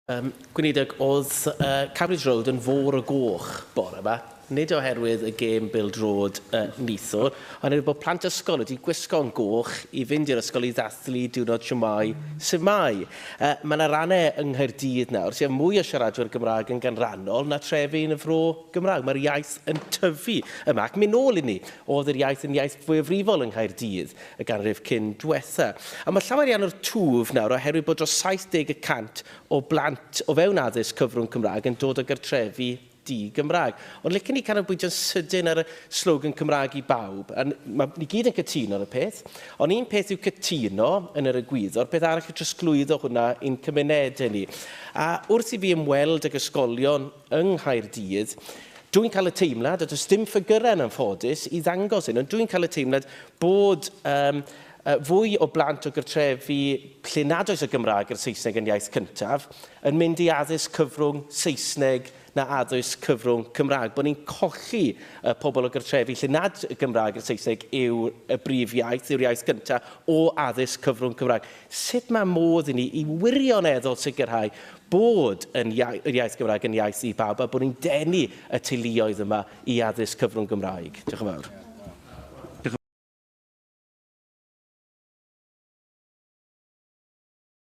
Gweinidog, oedd Cambridge Road yn fôr o goch bore yma, nid oherwydd y gêm bêl-droed neithiwr, ond oherwydd bod plant ysgol wedi gwisgo'n goch i fynd i'r ysgol i ddathlu diwrnod Shwmae Su'mae. Mae yna rannau yng Nghaerdydd nawr sydd â mwy o siaradwyr Gymraeg yn ganrannol na trefi yn y fro Gymraeg. Mae'r iaith yn tyfu yma, ac mynd nôl i ni, oedd yr iaith yn iaith fwyafrifol yng Nghaerdydd y ganrif cyn dwetha. A mae llawer iawn o'r twf nawr oherwydd bod dros 70 y cant o blant o fewn addysg cyfrwng Cymraeg yn dod o gartrefi di-Gymraeg. Ond licen ni canolbwyntio'n sydyn ar y slogan Cymraeg i bawb. A mae, ni gyd yn cytuno ar y peth, ond un peth yw cytuno yn yr egwyddor, peth arall yw trosglwyddo hwnna i'n cymunedau ni. A wrth i fi ymweld ag ysgolion yng Nghaerdydd, dwi'n cael y teimlad, a does dim ffigyrau yn anffodus i ddangos hyn, ond dwi'n cael y teimlad bod um, fwy o blant o gartrefi lle nad oes y Gymraeg a'r Saesneg yn iaith cyntaf yn mynd i addysg cyfrwng Saesneg na addysg cyfrwng Cymraeg. Bod ni'n colli y pobl o gartrefi lle nad y Gymraeg a'r Saesneg yw y brif iaith, yw'r iaith gyntaf o addysg cyfrwng Cymraeg. Sut mae modd i ni i wirioneddol sicrhau bod yn iaith, yr iaith Gymraeg yn iaith i bawb a bod ni'n denu y teuluoedd yma i addysg cyfrwng Gymraeg? Diolch yn fawr.